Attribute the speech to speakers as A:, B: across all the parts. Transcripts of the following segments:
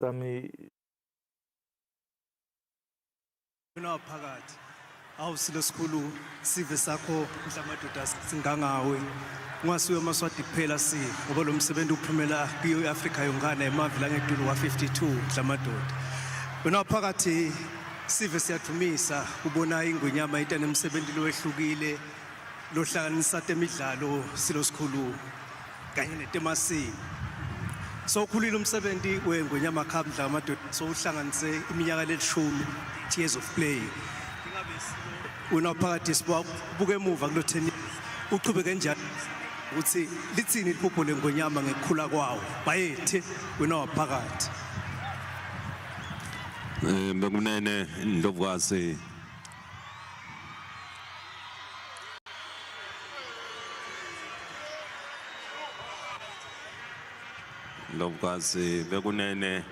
A: Sami
B: Wena phakathi. Awu silo sikhulu sive sakho mhlamadoda singangawe. Ungasuye amaSwati kuphela si ngoba lo msebenzi uphumela kuyo iAfrika yonkana emave langetulu wa 52 mhlamadoda. Wena phakathi sive siyadumisa ubona ingwenyama ita nemsebenzi lowehlukile lohlanganisa temidlalo silo sikhulu kanye netemasiko. Sowukhulile umsebenzi weNgwenyama Cup Ndlamadoda sowuhlanganise iminyaka lelishumi years of play. Ingabe wena phakathi sibuka emuva kulo 10 uchubeke njani ukuthi lithini iphupho lengonyama ngekukhula kwawo bayethe wena waphakathi.
C: Eh bekunene Ndlovukazi Ndlovukazi bekunene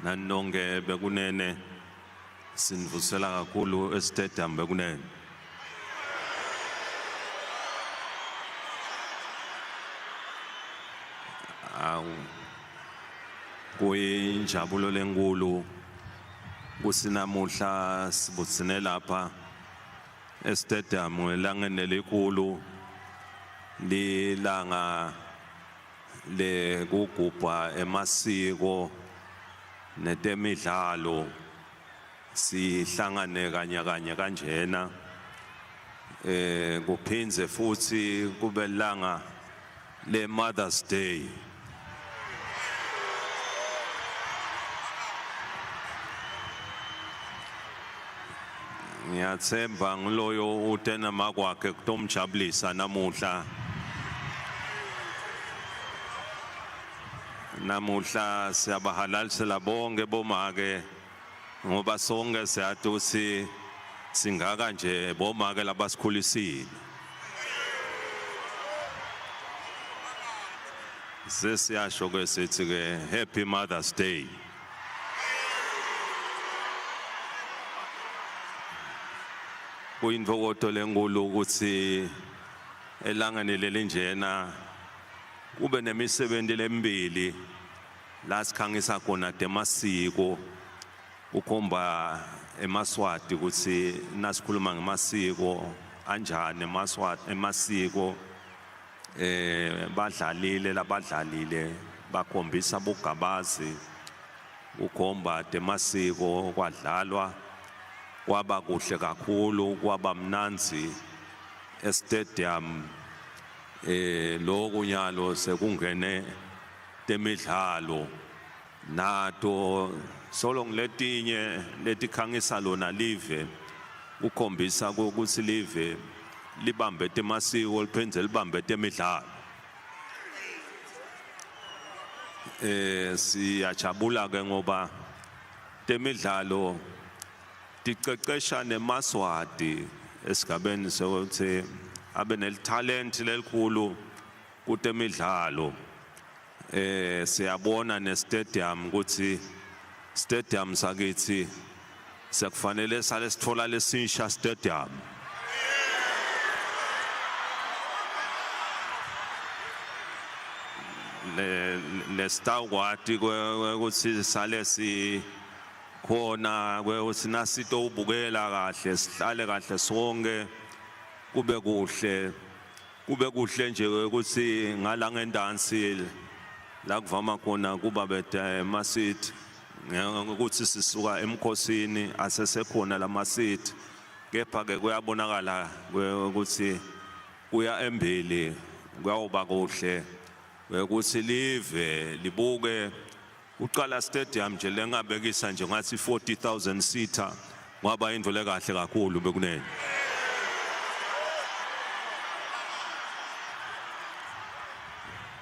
C: nanonke bekunene sinivusela kakhulu estadium bekunene. Awu kuyinjabulo lenkulu kusinamuhla sibutsine lapha estadium elangeni elikhulu lilanga lekugubha emasiko netemidlalo sihlangane kanye kanye kanjena eh kuphindze futhi kube langa le Mother's Day. Ngiyathemba ngiloyo utena makwakhe kutomjabulisa namuhla. Namuhla siyabahalalisela bonke bomake ngoba sonke siyati ukuthi singaka nje bomake labasikhulisile. Sesiyasho ke sithi ke Happy Mother's Day. Kuyintokoto lenkulu ukuthi elangeni lelinjena kube nemisebenzi lemibili la sikhangisa khona temasiko ukhomba emaSwati ukuthi nasikhuluma ngemasiko anjani emaSwati emasiko eh badlalile labadlalile bakhombisa bugabazi ukhomba temasiko kwadlalwa kwaba kuhle kakhulu kwaba mnandzi estadium eh lokhu nyalo sekungene temidlalo nato solo ngiletinye letikhangisa lona live kukhombisa ukuthi live libambe temasiko liphindze libambe temidlalo eh siyajabula ke ngoba temidlalo ticecesha nemaswati esigabeni sokuthi abe nelithalenti lelikhulu kutemidlalo eh siyabona ne stadium ukuthi stadium sakithi sekufanele sale sithola lesisha stadium le lesitawukwati ukuthi sale si khona ukuthi nasito ubukela kahle sihlale kahle sonke kube kuhle Kube kuhle nje ukuthi ngala ngendansi la kuvama khona kuba bede emaseat ukuthi sisuka emkhosini asesekhona lama seat kepha ke kuyabonakala ukuthi kuya embili kuyawuba kuhle ukuthi live libuke uqala stadium nje lengabekisa nje ngathi 40000 seater kwaba into lekahle kakhulu bekunene.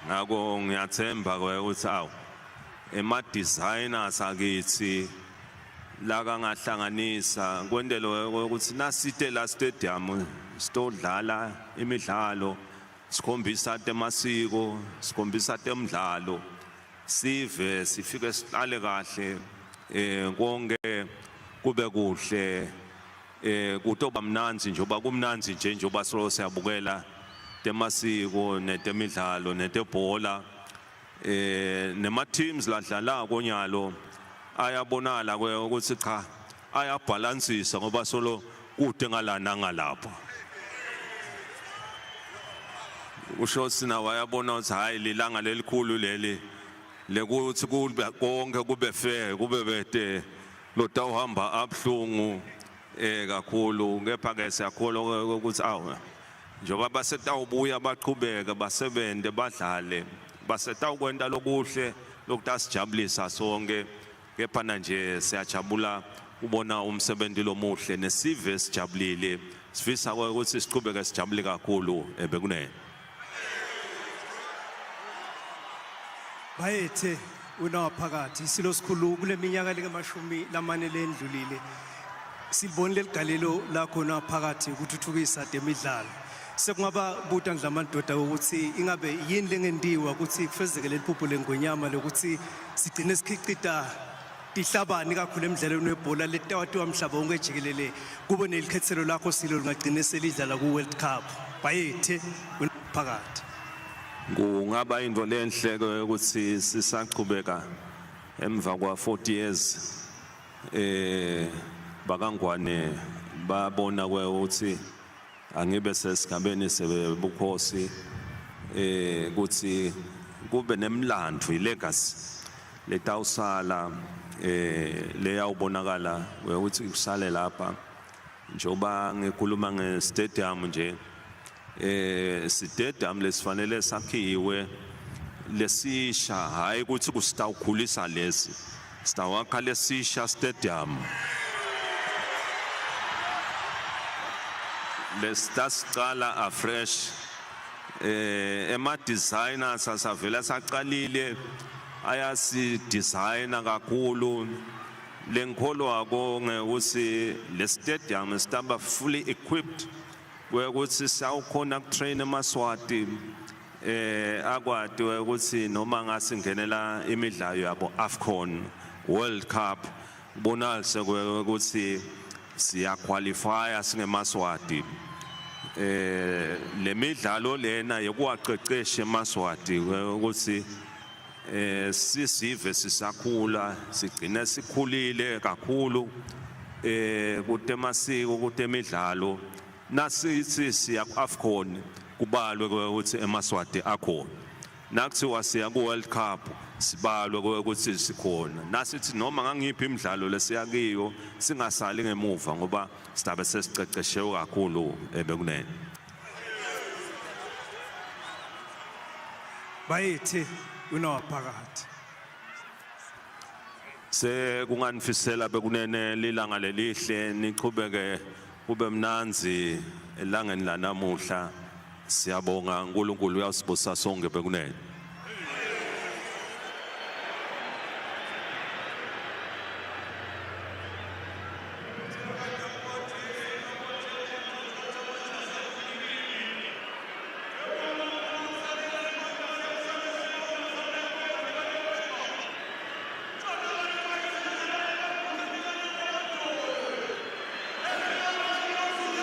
C: Ngakho ngiyathemba ke ukuthi awu ema designers akithi la kangahlanganisa kwendelo ukuthi nasite la stadium sitodlala imidlalo sikhombisa temasiko sikhombisa temidlalo sive sifike sihlale kahle eh konke kube kuhle eh kutoba mnandzi njengoba kumnandzi nje njengoba solo siyabukela temasiko netemidlalo netebhola. Nema teams ladlala konyalo ayabonala ukuthi cha, ayabhalansisa ngoba solo kude ngalana ngalapha. Usho sina wayabona ukuthi hayi, lilanga lelikhulu leli lekuthi kube konke kube fair, kube bete lotawuhamba abhlungu kakhulu. Kepha ke siyakholwa ukuthi awu, njengoba basetawubuya baqhubeke basebente badlale, basetawukwenta lokuhle lokutasijabulisa sonke. Kepha nje siyajabula ubona umsebenzi lomuhle nesive sijabulile, sifisa ukuthi siqhubeke sijabule kakhulu ebekunene.
B: Bayethe unaphakathi isilo sikhulu, kule minyaka lengamashumi 4 lendlulile silibonile ligalelo lakho naphakathi ukuthuthukisa temidlalo. Sekungaba buta ndlamadoda ukuthi ingabe yini lengentiwa ukuthi kufezeke leli phupho lengonyama lokuthi sigcine sikhicita tihlabani kakhulu emidlalweni webhola letawatiwa mhlaba wonke jikelele, kube nelikhethelo lakho silo lingagcine selidlala ku-World Cup. Bayethe phakathi.
C: Kungaba into lenhle ke ukuthi sisachubeka emva kwa 40 years bakangwane babona ukuthi angibe sesigabeni sebukhosi, ukuthi kube nemlando, ilegacy letawusala leyawubonakala ukuthi kusale lapha. Njengoba ngikhuluma nge-stadium nje, stadium lesifanele sakhiwe lesisha, hayi ukuthi kusitawukhulisa lesi, sitawakha lesisha stadium lesitasicala afresh. Ema designers asavela saqalile ayasi designer kakhulu. Lengikholwako ngekuthi le stadium sitaba fully equipped kwekuthi siyawukhona kutrain emaswati akwati ukuthi noma ngasingenela imidlalo yabo AFCON, World Cup, bonalise ukuthi siya qualify singemaswati. Lemidlalo lena yekuwaqeqesha emaswati ukuthi sisive sisakhula, sigcine sikhulile kakhulu kutemasiko, kutemidlalo. Nasithi siya ku-AFCON kubalwe ukuthi emaswati akhona, nakuthiwa siya ku-World Cup sibalwe ukuthi sikhona, nasithi noma ngangiphi imidlalo lesiya kiyo singasali ngemuva ngoba sidabe sesiceceshewe kakhulu ebekunene.
B: Bayethe unaphakathi.
C: Sekunganifisela bekunene lilanga lelihle, nichubeke kube mnanzi elangeni lanamuhla. Siyabonga, uNkulunkulu uyasibusa sonke bekunene.